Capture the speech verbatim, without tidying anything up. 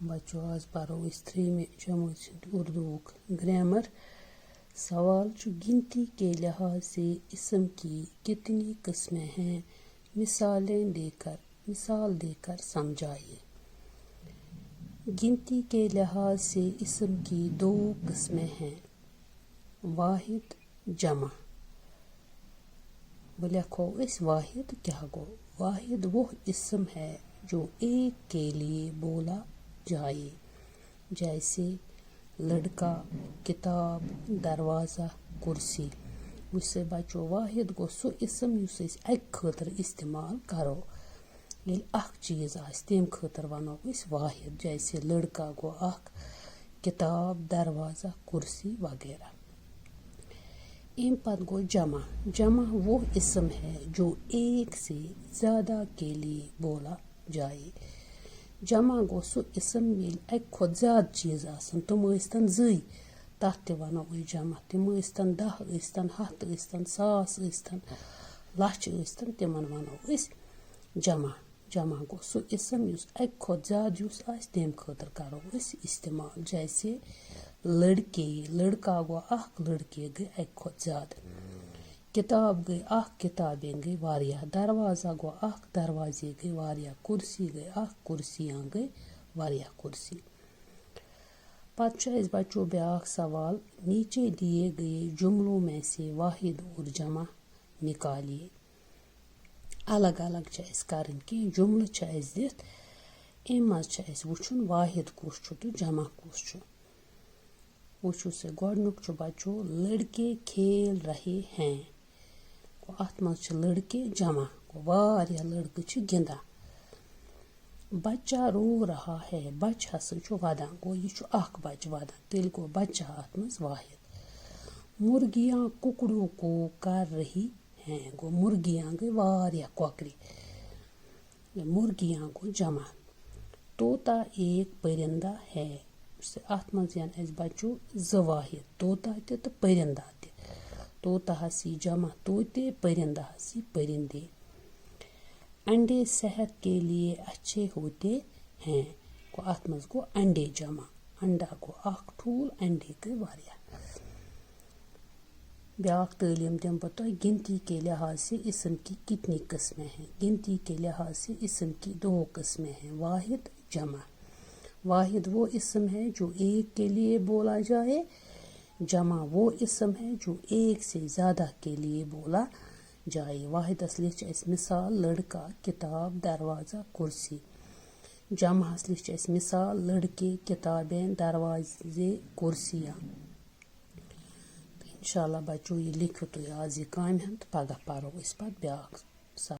بچو، آز پرو أسۍ ترٛیٚیِمہِ جمٲژ ہُنٛد اردوُک گرامر۔ سوال چھُ، گنتی کے لحاظ سے اسم کی کتنی قسمیں ہیں؟ مثالیں دے کر، مثال دے کر سمجھائیے۔ گنتی کے لحاظ سے اسم کی دو قسمیں ہیں، واحد، جمع۔ وۄنۍ لیکھو أسۍ واحد کیٛاہ گوٚو۔ واحد وہ اسم ہے جو ایک کے لیے بولا جائے، جیسے لڑکا، کتاب، دروازہ، کرسی۔ وٕچھ سا بچو، واحد گوٚو سُہ اسم یُس أسۍ اَکہِ خٲطرٕ استعمال کرو۔ ییٚلہِ اکھ چیٖز آسہِ، تَمہِ خٲطرٕ وَنو أسۍ واحد۔ جیسے لڑکا گوٚو اکھ، کتاب، دروازہ، کرسی وغیرہ۔ اَمہِ پتہٕ گوٚو جمع۔ جمع وہ اسم ہے جو ایک سے زیادہ کے لیے بولا جائے۔ جمع گوٚو سُہ اسم ییٚلہِ اَکہِ کھۄتہٕ زیادٕ چیٖز آسن، تِم ٲسۍتن زٕے، تَتھ تہِ وَنو أسۍ جمع۔ تِم ٲسۍتن دَہ، ٲسۍتن ہَتھ، ٲسۍتن ساس، ٲسۍتن لَچھ، ٲسۍتن، تِمن وَنو أسۍ جمع۔ جمع گوٚو سُہ اسم یُس اَکہِ کھۄتہٕ زیادٕ یُس آسہِ، تَمہِ خٲطرٕ کَرو أسۍ استعمال۔ جیسے لڑکے، لڑکا گوٚو اکھ، لڑکے گٔے اَکہِ کھۄتہٕ زیادٕ۔ کتاب گٔے اکھ، کتابیں گٔے واریاہ۔ دروازہ گوٚو اکھ، دروازے گٔے واریاہ۔ کرسی گٔے اکھ، کرسیاں گٔے واریاہ کرسی۔ پتہٕ چھُ اَسہِ بچو بیٛاکھ سوال، نیچے دیے گئے جملوں میں سے واحد اور جمع نکالیے۔ الگ الگ چھِ اَسہِ کَرٕنۍ، کینٛہہ جملہٕ چھِ اَسہِ دِتھ، اَمہِ منٛز چھِ اَسہِ وٕچھُن واحد کُس چھُ تہٕ جمع کُس چھُ۔ وٕچھِو سا، گۄڈٕنیُک چھُ بچو، لڑکے کھیل رہے ہیں۔ گوٚو، اَتھ منٛز چھِ لڑکے جمع، گوٚو، واریاہ لڑکہٕ چھِ گِنٛدان۔ بچہ رو رہا ہے، بچہٕ ہسا چھُ وَدان، گوٚو، یہِ چھُ اکھ بچہٕ وَدان، تیٚلہِ گوٚو بچہ اَتھ منٛز واحد۔ مرغیاں ککڑوں کو کر رہی ہیں، گوٚو، مرغیاں گٔے واریاہ کۄکرِ۔ مرغیاں گوٚو جمع۔ طوطا ایک پرندہ ہے۔ اَتھ منٛز یِن اَسہِ بچو زٕ واحد، طوطا تہِ تہٕ پرندہ تہِ۔ طوطا ہس یی جمع طوطے، پرندہ ہس یی پرندے۔ انڈے صحت کے لیے اچھے ہوتے ہیں۔ گوٚو، اَتھ منٛز گوٚو انڈے جمع۔ انڈا گوٚو اکھ ٹھوٗل، انڈے گٔے واریاہ۔ بیٛاکھ تعلیٖم دِمہٕ بہٕ تۄہہِ، گنتی کے لحاظ سے اسم کی کتنی قسمیں ہیں؟ گنتی کے لحاظ سے اسم کی دو قسمیں ہیں، واحد، جمع۔ واحد وہ اسم ہے جو ایک کے لیے بولا جائے، جمع وہ اسم ہے جو ایک سے زیادہ کے لیے بولا جائے۔ واحدس لیٚچھ اَسہِ مثال لڑکا، کتاب، دروازہ، کرسی۔ جمعس لیٚچھ اَسہِ مثال لڑکے، کتابیں، دروازے، کرسیاں۔ تہٕ انشاءاللہ بچو، یہِ لیکھِو تُہۍ آز یہِ کامہِ ہن تہٕ پگاہ پرو أسۍ پتہٕ بیٛاکھ۔